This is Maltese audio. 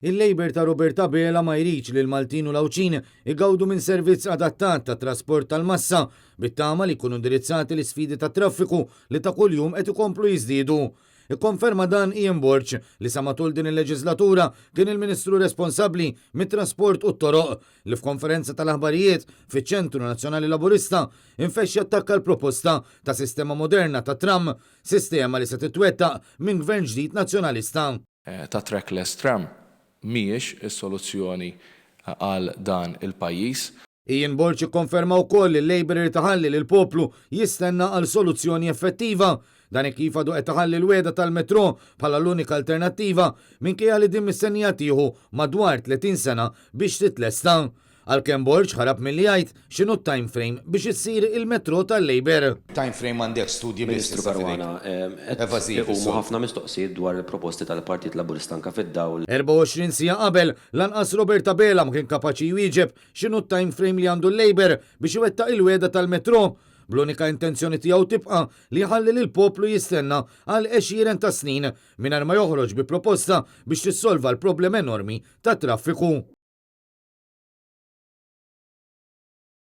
Il-Labour ta' Robert Abela ma jridx li l-Maltin u l-Għawdxin igawdu minn servizz adattat ta' trasport tal-massa bit-tama li jkunu indirizzati l-isfidi tat-traffiku li ta' kuljum qed ikomplu jiżdiedu. Ikkonferma dan Ian Borg li sa matul din il-leġislatura kien il-Ministru responsabbli mit-trasport u t-toroq li f'konferenza tal-aħbarijiet fiċ-Ċentru Nazzjonali Laburista infexx jattakka l-proposta ta' sistema moderna ta' tram, sistema li se titwettaq minn Gvern ġdid Nazzjonalista. Ta' trackless tram mhijiex is-soluzzjoni għal dan il-pajjiż. Ian Borg ikkonferma wkoll li l-Labour irid iħalli lill-poplu jistenna għal soluzzjoni effettiva. Dan hekk kif għadu qed iħalli l-wegħda tal-metro bħala l-unika alternattiva minkejja li din mistennija tieħu madwar 30 sena biex titlesta. Għalkemm Borg ħarab milli jgħid x'inhu t-time frame biex issir il-metro tal-Labour. Time frame m'għandekx, studji biss Ministru issa f'idejk. Caruana, qed Evażiv iqumu is-soltu. ħafna mistoqsijiet dwar il-proposti tal-Partit Laburista anke fid-dawl 24 siegħa qabel, lanqas Robert Abela ma kien kapaċi jwieġeb x'inhu t-time frame li għandu l-Labour biex iwettaq il-wegħda tal-metro, bl-unika intenzjoni tiegħu tibqa' li jħalli lill-poplu jistenna għal għexieren ta' snin mingħajr ma joħroġ bi proposta biex tissolva l-problema enormi tat-traffiku.